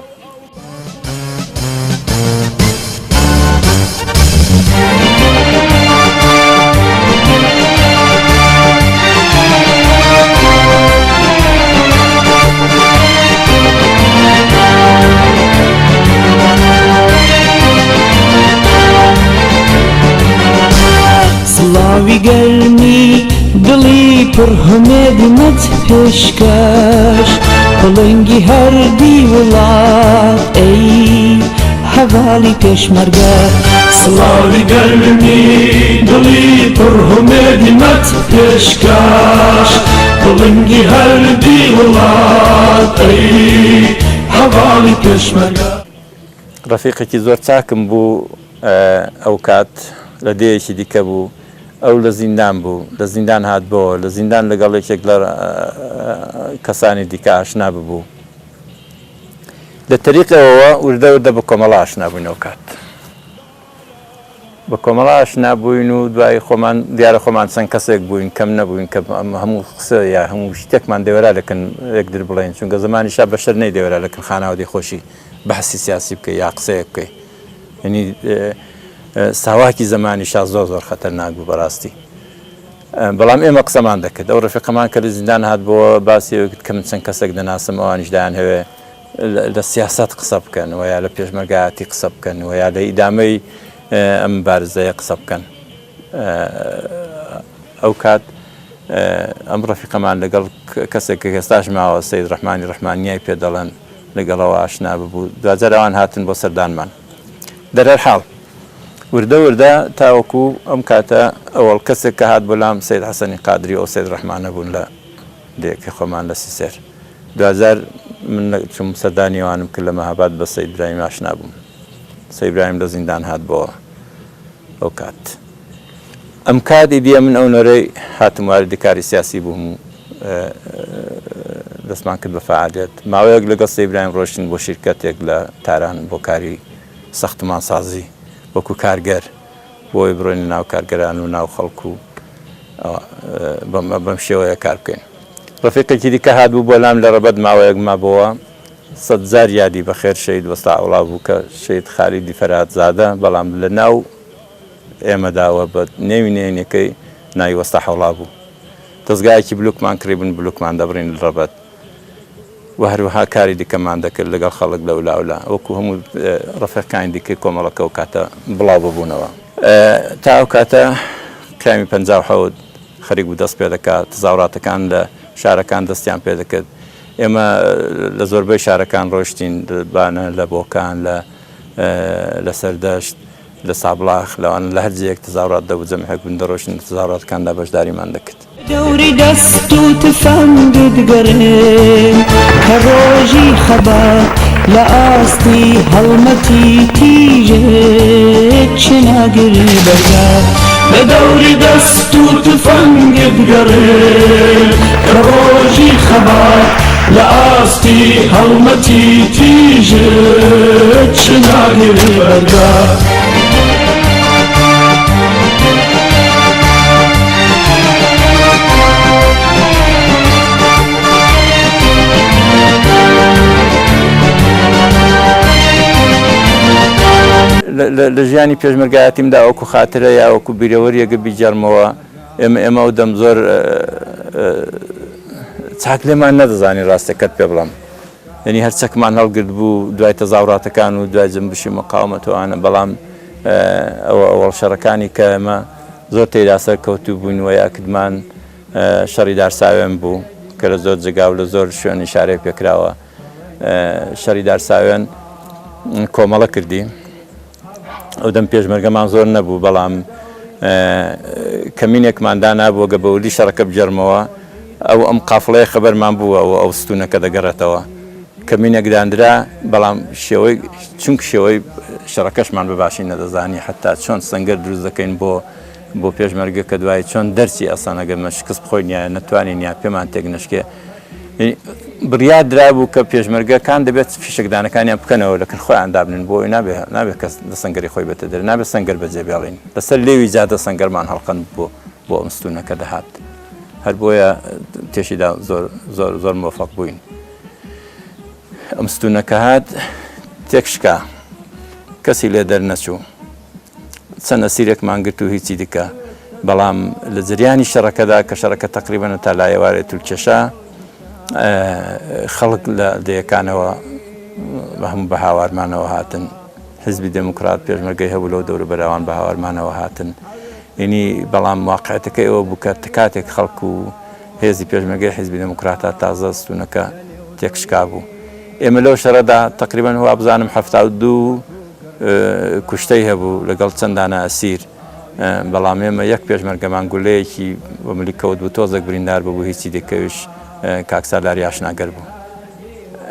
[SPEAKER 6] سڵاوی گەرمی دڵی پڕ هومێدمت پێشکەش پڵنگی هەردی وڵات ئەی هەڤاڵی پێشمەرگە. سڵاوی گەرمی دڵی پڕ هومێدمت پێشکەش پڵنگی هەردی وڵات ئەی هەڤاڵی پێشمەرگە.
[SPEAKER 10] ڕەفیقێکی زۆر چاکم بوو ئەوکات لە دێیەکی دیکە بوو، ئەو لە زیندان بوو، لە زیندان هاتبۆوە، لە زیندان لەگەڵ یەکێک لە کەسانی دیکە ئاشنا ببوو. لە تەریق ئەوەوە وردە وردە بە کۆمەڵە ئاشنا بووین ئەوکات. بە کۆمەڵە ئاشنا بووین و دوایی خۆمان دیارە خۆمان چەند کەسێک بووین کەم نەبووین کە هەموو قسە یا هەموو شتێکمان دەوێرا لەکن یەکتر بڵێین چونکە زەمانی شا بەشەر نەیدەوێرا لەکن خانەوادەی خۆشی بەحسی سیاسی بکەی یا قسەیەک بکەی یعنی ساواکی زەمانی شا زۆر زۆر خەتەرناک بوو بەڕاستی بەڵام ئێمە قسەمان دەکرد ئەو ڕفیقەمان کە لە زیندان هات بۆ باسی ئەوەی کرد کە من چەند کەسێک دەناسم ئەوانیش دایانهەوێ لە سیاسەت قسە بکەن و یا لە پێشمەرگایەتی قسە بکەن و یا لە ئیدامەی ئەم بارزەیە قسە بکەن ئەو کات ئەم ڕەفیقەمان لەگەڵ کەسێک کە ئێستاش ماوە سید ڕەحمانی ڕەحمانیای پێ دەڵێن لەگەڵەوە ئاشنا ببوو دواجار ئەوان هاتن بۆ سەردانمان دەرهەرحاڵ وردە وردە تاوەکو ئەم کاتە ئەوەڵ کەسێک کە هات بۆ لام سید حەسەنی قادری و ئەو سید ڕەحمانە بوون لە دێکەی خۆمان لە سیسێر دواجار من چووم سەردانی ئەوانم کرد لە مەهاباد بە سەید برایم ئاشنا بووم سەید برایم لە زیندان هات بۆ ئەو کات ئەم کات ئیدی ئەمن ئەو نۆرەی هاتم واردی کاری سیاسی بووم و دەستمان کرد بە فەعالیەت ماوەیەک لەگەڵ سەید برایم ڕۆیشتین بۆ شیرکەتێک لە تاران بۆ کاری سەختمانسازی وەکو کارگەر بۆی بڕۆینە ناو کارگەران و ناو خەڵک و بەم شێوەیە کار بکەین. ڕەفیقێکی دیکە هاتبوو بۆ لام لە ڕەبەت ماوەیەک مابۆوە، سەدجار یادی بەخێر شەهید وەستا عەوڵا بوو کە شەهید خالیدی فەرهادزادە، بەڵام لە ناو ئێمەدا و بە نێوی نهێنیەکەی ناوی وەستا حەوڵا بوو. دەزگایەکی بلوکمان کڕیبوون بلوکمان دەبڕین لە ڕەبەت. و هەروەها کاری دیکەمان دەکرد لەگەڵ خەڵک لەولاولا وەکو هەموو ڕەفیقانی دیکەی کۆمەڵەکە ئەو کاتە بڵاو ببوونەوە. تا ئەو کاتە قیامی 57 خەریک بوو دەست پێ دەکات، تەزاوراتەکان لە شارەکان دەستیان پێ دەکرد. ئێمە لە زۆربەی شارەکان ڕۆیشتین، لە بانە، لە بۆکان، لە لە سەردەشت، لە سابڵاخ، لەوانە لە هەر جێیەک تەزاورات دەبوو جەمعێک بووین دەڕۆیشتین لە تەزاوراتەکاندا بەشداریمان دەکرد.
[SPEAKER 6] دەوری دەست و تفەنگت گەڕێم کە ڕۆژی خەبات لە ئاستی هەڵمەتی تیژێ چ ناگری بەرگا. لە دەوری دەست و تفەنگت گەڕێم کە ڕۆژی خەبات لە ئاستی هەڵمەتی تیژێ چ ناگری بەرگا.
[SPEAKER 10] لە ژیانی پێشمەرگایەتیمدا وەکو خاترە یا وەکو بیرەوەریەکە بیگێڕمەوە ئێمە ئێمە ئەو دەم زۆر چاک لێمان نەدەزانی ڕاستەکەت پێ بڵێم یعنی هەر چەکمان هەڵگرت بوو دوای تەزاوراتەکان و دوای جنبشی مقاومەت و ئەوانە بەڵام ئەوە ئەوەڵ شەڕەکانی کە ئێمە زۆر تێیدا سەرکەوتوو بووین و یاکدمان شەڕی دارساوێن بوو کە لە زۆر جێگا و لە زۆر شوێن ئیشارەی پێکراوە شەڕی دارساوێن کۆمەڵە کردی ئەو دەم پێشمەرگەمان زۆر نەبوو بەڵام کەمینێکمان دانابووە گە بەوردی شەڕەکە بگێڕمەوە ئەو ئەم قافڵەیە خەبەرمان بووە و ئەو ستونەکە دەگەڕێتەوە کەمینێک دانرا بەڵام شێوەی چونک شێوەی شەڕەکەشمان بە باشی نەدەزانی حتا چۆن سەنگەر دروست دەکەین بۆ بۆ پێشمەرگە کە دوایی چۆن دەرچی ئەسان ئەگەر مە شکست بخۆین یا نەتوانین یا پێمان تێک نەشکێ بڕیار درابوو کە پێشمەرگەکان دەبێت فیشەکدانەکانیان بکەنەوە لە کن خۆیان دابنن بۆ ئەوەی نابێ نابێ کەس لە سەنگەری خۆی بێتە دەرێ نابێ سەنگەر بەجێ بێڵین لەسەر لێوی جادە سەنگەرمان هەڵقەند بۆ بۆ ئەم ستوونەکە دەهات هەر بۆیە تێشیدا زۆر زۆر زۆر مۆفەق بووین ئەم ستوونەکە هات تێکشکا کەسی لێ دەرنەچوو چەند ئەسیرێکمان گرت و هیچی دیکە، بەڵام لە جریانی شەڕەکەدا کە شەڕەکە تەقریبەن تا لایەوارێ تولکێشا خەڵک لە دێیەکانەوە بە هەموو بە هاوارمانەوە هاتن حزبی دێموکرات پێشمەرگەی هەبوو لەو دەوروبەرە ئەوان بە هاوارمانەوە هاتن یعنی بەڵام واقعەتەکەی ئەوە بوو کە کاتێک خەڵک و هێزی پێشمەرگەی حیزبی دێموکراتە تازە ستوونەکە تێکشکابوو. ئێمە لەو شەڕەدا تەقریبەن وابزانم 72 کوشتەی هەبوو لەگەڵ چەند دانە ئەسیر، بەڵام ئێمە یەک پێشمەرگەمان گولەیەکی وە ملی کەوت بوو تۆزێک بریندار ببوو هیچی دیکە ئەویش کاک سالار یاشناگەر بوو.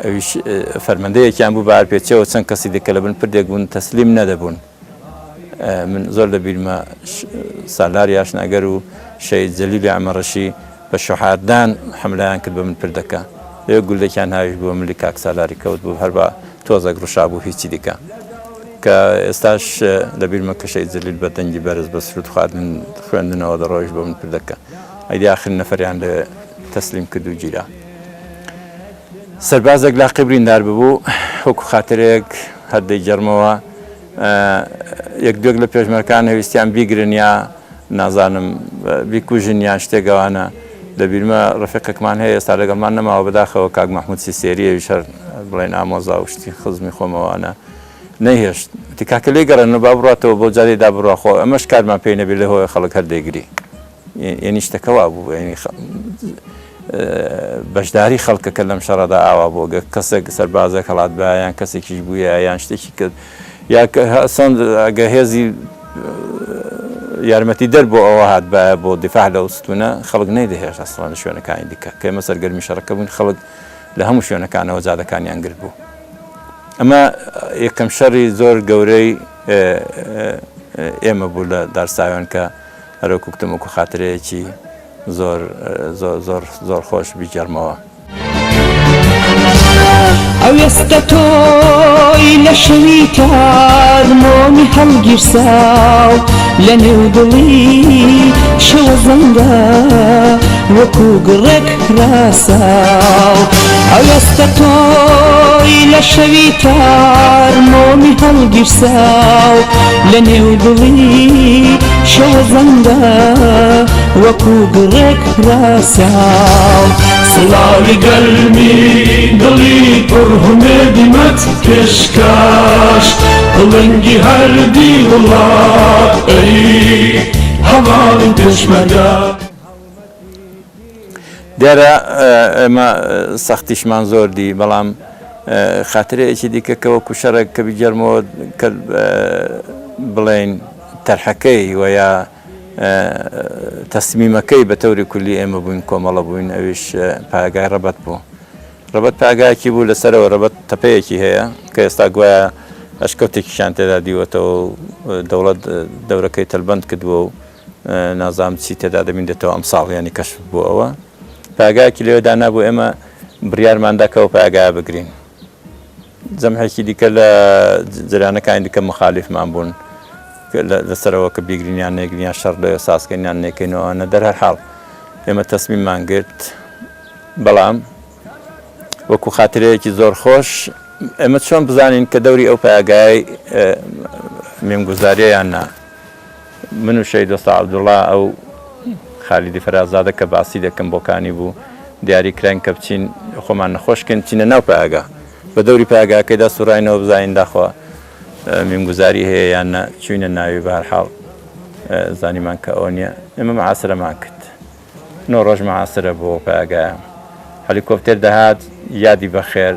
[SPEAKER 10] ئەویش فەرمەندەیەکیان بوو بە ئارپێچەوە چەند کەسی دیکە لە بن پردێک بوون تەسلیم نەدەبوون. من زۆر لە بیرمە سالار یاشناگەر و شەهید جەلیلی عەمەڕەشی بە شوحاردان حەملەیان کرد بە من پردەکە لەوێ گوللەکیان هاویشت بووە ملی کاک سالاری کەوت بوو هەر بە تۆزێک ڕشا بوو هیچی دیکە کە ئێستاش لە بیرمە کە شەهید جەلیل بە دەنگی بەرز بە سرود خواردن خوێندنەوە دەڕۆیشت بۆ من پردەکە ئەیدی ئاخر نەفەریان لەوێ تەسلیم کرد و گیرا. سەربازێک لاقی بریندار ببوو، وەکو خاترەیەک هەر دەیگێڕمەوە، یەک دوێک لە پێشمەرکان هەویستیان بیگرن یا نازانم بیکوژن یان شتێک ئەوانە. لە بیرمە ڕەفیقێکمان هەیە ئێستا لەگەڵمان نەماوە بەداخەوە کاک مەحموود سیسێری ئەویش هەر بڵێن ئامۆزا و شتی خزمی خۆمەوانە نەیهێشت وتی کاکە لێی گەڕێنەوە با بڕاتەوە بەو جادەی دا بڕوا خۆ ئەمەش کارمان پێی نەبێ لێ هۆیە خەڵک هەر دەیگری. یەنی شتەکە وا بوو یەنی بەشداری خەڵکەکە لەم شەڕەدا ئاوا بوو گەر کەسێک سەربازێک هەڵاتبایە یان کەسێکیش بوویە یان شتێکی کرد یا سەند ئەگە هێزی یارمەتی دەر بۆ ئەوە هاتبایە بۆ دیفاع لەو ستونە خەڵک نەیدەهێشت ئەسڵەن لە شوێنەکانی دیکە کە ئێمە سەرگەرمی شەڕەکە بووین خەڵک لە هەموو شوێنەکانەوە جادەکانیان گرت بوو ئەمە یەکەم شەڕی زۆر گەورەی ئێمە بوو لە دارساوێن کە هەروەک وتم وەکو خاترەیەکی زۆر زۆر زۆر زۆر خۆش بیگێڕمەوە.
[SPEAKER 6] ئەوێستە تۆی لە شەوی تار مۆمی هەڵگیرساو لە نێو دڵی شەوە زەنگا وەکو گڕێک ڕاساو ئەوێستە تۆی لە شەوی تار مۆمی هەڵگیرساو لە نێو دڵی شەوە زەنگا وەکو گڕێک ڕاساو.
[SPEAKER 11] سڵاوی گەرمی دڵی پڕ هومێدیمەت پێشکەش پڵنگی هەردی وڵات ئەی هەڤاڵی پێشمەرگە.
[SPEAKER 10] دیارە ئێمە سەختیشمان زۆر دی، بەڵام خاترەیەکی دیکە کە وەکو شەڕێک کە بیگێڕمەوە کە بڵێین تەرحەکەی و یا تەسمیمەکەی بە تەوری کولی ئێمە بووین کۆمەڵە بووین ئەویش پایەگای ڕەبەت بوو. ڕەبەت پایەگایەکی بوو لەسەرەوە ڕەبەت تەپەیەکی هەیە کە ئێستا گوایە ئەشکەوتێکیشیان تێدا دیوەتەوە و دەوڵەت دەورەکەی تەلبەند کردووە و نازانم چی تێدا دەبیندێتەوە ئەمساڵ یانی کەشف بوو ئەوە پایەگایەکی لەوێ دانابوو ئێمە بڕیارمان دا کە ئەو پایەگایە بگرین جەمعێکی دیکە لە جەریانەکانی دیکە مخالیفمان بوون لەسەرەوە کە بیگرین یان نەیگرین یان شەڕ لەوێ سازکەین یان نەیکەینەوە نە دەر هەر حاڵ ئێمە تەسمیممان گرت بەڵام وەکو خاترەیەکی زۆر خۆش ئێمە چۆن بزانین کە دەوری ئەو پایەگایەی. مێمگوزاریە یان نا. من و شەهید وەستا عەبدوڵا ئەو خالیدی فەرازادە کە باسی دەکەم بۆکانی بوو دیاری کراین کە بچین خۆمان نەخۆش کەین بچینە ناو پایەگا بە دەوری پایەگاکەیدا سوڕاینەوە بزانین داخوا میمگوزاری هەیە یان نا چوینە ناوی بەهەرحاڵ زانیمان کە ئەوە نییە ئێمە معاسرەمان کرد نۆ ڕۆژ معاسرە بۆ پایەگایە هەلیکۆپتێر دەهات یادی بەخێر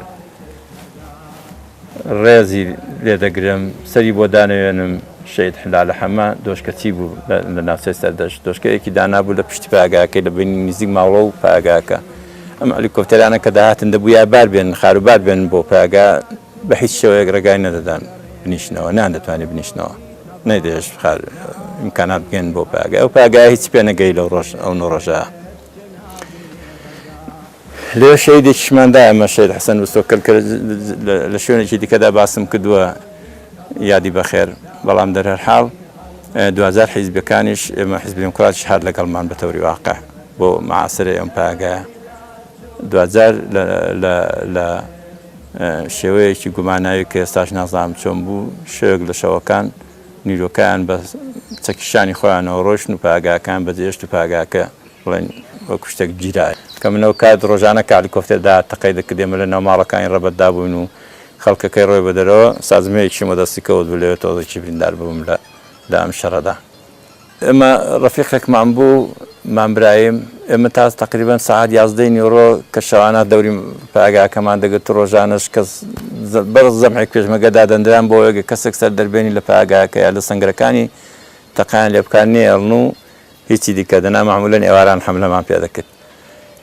[SPEAKER 10] ڕێزی لێ دەگرم سەری بۆ دانەوێنم شەهید حلالە حەمە دۆشکە چی بوو لە ناوچەی سەردەشت دۆشکەیەکی دانابوو لە پشتی پایەگاکەی لە بینی نزیک ماڵۆ و پایەگاکە ئەم هەلیکۆپتەرانە کە دەهاتن دەبوویا بار بێن خاروبار بێن بۆ پایەگا بە هیچ شێوەیەک ڕێگای نەدەدان بنیشنەوە نەیاندەتوانی بنیشنەوە نەیدەهێشت خار ئیمکانات بگەن بۆ پایەگا ئەو پایەگایە هیچ پێ نەگەی لەو ڕۆژ ئەو نۆ ڕۆژە. لەوێ شەهیدێکیشمان دا ئێمە شەهید حەسەن وستۆکەل کە لە شوێنێکی دیکەدا باسم کردووە یادی بەخێر بەڵام دەرهەرحاڵ دواجار حیزبەکانیش ئێمە حیزبی دیموکراتیش هات لەگەڵمان بە تەوری واقع بۆ معاسرەی ئەم پایەگایە دواجار لە شێوەیەکی گوماناوی کە ئێستاش نازانم چۆن بوو شەوێک لە شەوەکان نیرۆکایان بە چەکی شانی خۆیانەوە ڕۆیشتن و پایەگاکەیان بەجێهێشت و پایەگاکە بڵێن وەکو شتێک گیرا. کە من ئەو کات ڕۆژانە کە هەلیکۆپتەر دەهات تەقەی دەکرد ئێمە لە ناو ماڵەکانی ڕەبەتدا بووین و خەڵکەکەی ڕۆی بە دەرەوە سازمەیەکیشم وەدەستی کەوت بوو لەوێ تۆزێکی بریندار ببووم لە لە ئەم شەڕەدا. ئێمە ڕەفیقێکمان بوو مام برایم ئێمە تا تەقریبەن سەعات یازدەی نیوەڕۆ کە شەوانە دەوری پایەگاکەمان دەگرت و ڕۆژانەش کەس بەر زەمعێک پێشمەرگە دادەندران بۆ ئەوەی کەسێک سەر دەربێنی لە پایەگاکە یا لە سەنگەرەکانی تەقەیان لێ بکات نەیەڵن و هیچی دیکە دەنا مەعمولەن ئێواران حەملەمان پێ دەکرد.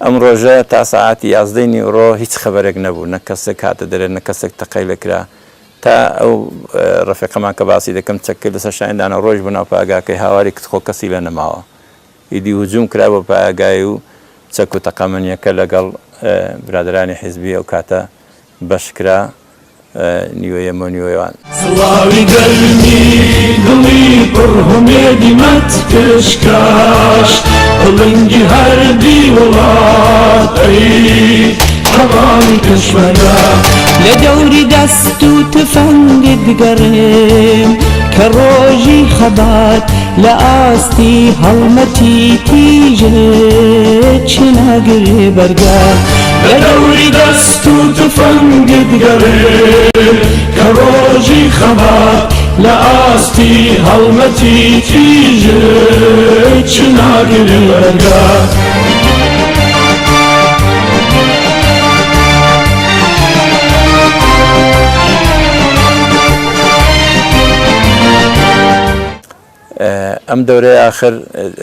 [SPEAKER 10] ئەم ڕۆژە تا سەعاتی یازدەی نیوڕۆ هیچ خەبەرێک نەبوو، نە کەسێک هاتە دەرێ، نە کەسێک تەقەی لێ کرا. تا ئەو ڕەفیقەمان کە باسی دەکەم چەکەی لەسەر شانی دانا ڕۆیشت بۆ ناو پایەگاکەی هاواری کرد خۆ کەسی لێ نەماوە. ئیدی هجووم کرا بۆ پایەگای و چەک و تەقەمەنییەکە لەگەڵ برادەرانی حیزبی ئەو کاتە بەش کرا. نیوەی ئێمە و نیوەی ئەوان.
[SPEAKER 11] سڵاوی گەرمی دڵی پڕ هومێدی مەت پێشکاش پڵنگی هەردی وڵات ئەی هەڤاڵی پێشمەرگە.
[SPEAKER 6] لە دەوری دەست و تفەنگت گەڕێم کە ڕۆژی خەبات لە ئاستی هەڵمەتی تیژێ چ ناگرێ بەرگە.
[SPEAKER 11] لە دەوری دەست و تفەنگت گەڕێ کە ڕۆژی خەبات لە ئاستی هەڵمەتی تیژێ چ ناگرێ بەرگە.
[SPEAKER 10] ئەم دەورەیە ئاخر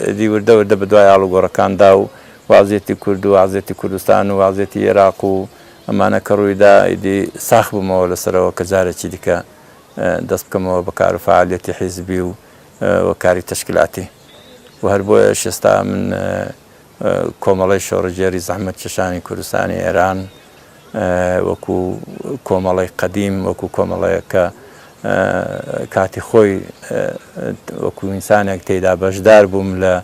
[SPEAKER 10] ئیدی وردە وردە بە دوای ئاڵوگۆڕەکاندا و وازیەتی کورد و وازیەتی کوردستان و وازیەتی ئێراق و ئەمانە کە ڕوویدا ئیدی ساخ بوومەوە لەسەرەوە کە جارێکی دیکە دەست بکەمەوە بە کار و فەعالیەتی حیزبی و و کاری تەشکیلاتی و هەر بۆیەش ئێستا من کۆمەڵەی شۆڕشگێری زەحمەتکێشانی کوردستانی ئێران وەکو کۆمەڵەی قەدیم وەکو کۆمەڵەیەک کە کاتی خۆی وەکو ئینسانێک تێیدا بەشدار بووم لە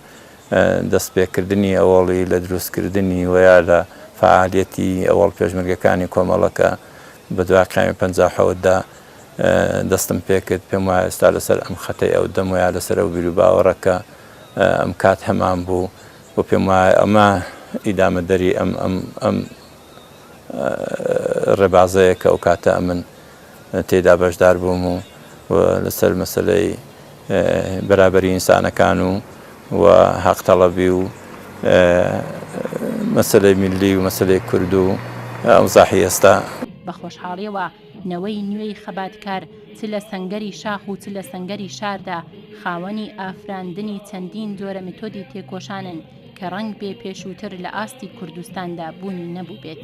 [SPEAKER 10] دەستپێکردنی ئەوەڵی لە دروستکردنی وەیا لە فەعالیەتی ئەوەڵ پێشمەرگەکانی کۆمەڵەکە بە دوای قیامی 57 دا دەستم پێکرد پێم وایە ئێستا لەسەر ئەم خەتەی ئەو دەم وەیا لەسەر ئەو بیروباوەڕە کە ئەم کات هەمان بوو و پێم وایە ئەمە ئیدامەدەری ئەم ئەم ئەم ڕێبازەیە کە ئەو کاتە ئەمن تێدا بەشدار بووم و لەسەر مەسەلەی بەرابەری ئینسانەکان و و هەق تەڵەبی و مەسەلەی میللی و مەسەلەی کورد و ئەوزاحی ئێستا.
[SPEAKER 1] بە خۆشحاڵیەوە نەوەی نوێی خەباتکار چ لە سەنگەری شاخ و چ لە سەنگەری شاردا خاوەنی ئافراندنی چەندین جۆرە متۆدی تێکۆشانن کە ڕەنگبێ پێشووتر لە ئاستی کوردستاندا بوونی نەبووبێت.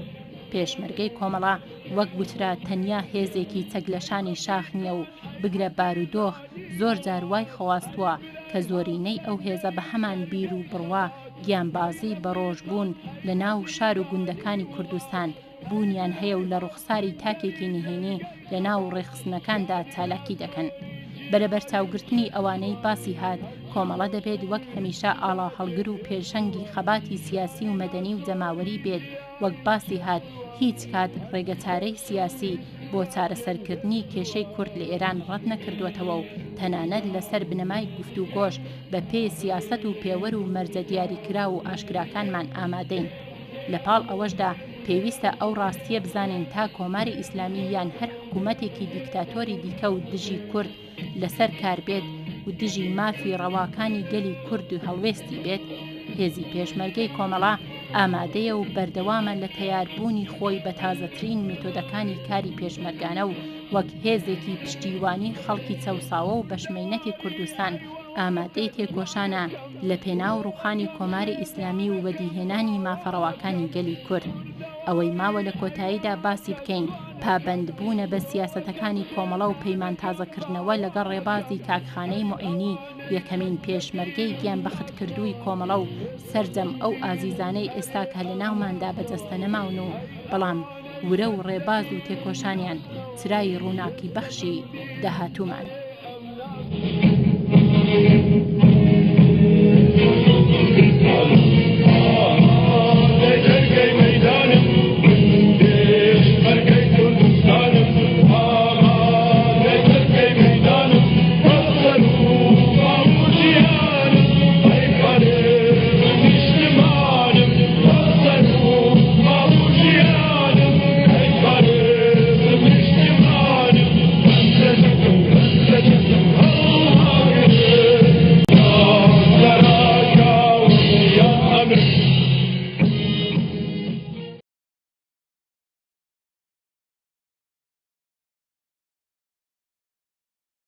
[SPEAKER 1] پێشمەرگەی کۆمەڵە وەک گوترا تەنیا هێزێکی چەک لە شانی شاخ نییە و بگرە بارودۆخ زۆر جار وای خواستووە کە زۆرینەی ئەو هێزە بە هەمان بیر و بڕوا گیانبازی بەڕۆژبوون لە ناو شار و گوندەکانی کوردستان بوونیان هەیە و لە ڕوخساری تاکێکی نهێنی لە ناو ڕێکخستنەکاندا چالاکی دەکەن. بە لەبەرچاوگرتنی ئەوانەی باسی هات، کۆمەڵە دەبێت وەک هەمیشە ئاڵاهەڵگر و پێشەنگی خەباتی سیاسی و مەدەنی و جەماوەری بێت، وەک باسی هات هیچ کات ڕێگەچارەی سیاسی. بۆ چارەسەرکردنی کێشەی کورد لە ئێران ڕەت نەکردووەتەوە و تەنانەت لەسەر بنەمای گفتوگۆش بە پێی سیاسەت و پێوەر و مەرجە دیاریکراو و ئاشکراکانمان ئامادەین. لە پاڵ ئەوەشدا پێویستە ئەو ڕاستییە بزانین تا کۆماری ئیسلامی یان هەر حکوومەتێکی دیکتاتۆری دیکە و دژی کورد لەسەر کار بێت و دژی مافی ڕەواکانی گەلی کورد هەڵوێستی بێت، هێزی پێشمەرگەی کۆمەڵە ئامادەیە و بەردەوامە لە تەیاربوونی خۆی بە تازەترین میتۆدەکانی کاری پێشمەرگانە و وەک هێزێکی پشتیوانی خەڵکی چەوساوە و بەشمەینەتی کوردستان ئامادەی تێکۆشانە لە پێناو ڕووخانی کۆماری ئیسلامی و وەدیهێنانی مافە ڕەواکانی گەلی کورد. ئەوەی ماوە لە کۆتاییدا باسی بکەین پابەندبوونە بە سیاسەتەکانی کۆمەڵە و پەیمان تازەکردنەوە لەگەڵ ڕێبازی کاک خانەی موعینی یەکەمین پێشمەرگەی گیانبەختکردووی کۆمەڵە و سەرجەم ئەو ئازیزانەی ئێستاکە لە ناوماندا بە جەستە نەماون و بەڵام ورە و ڕێباز و تێکۆشانیان چرای ڕووناکی بەخشی داهاتوومان.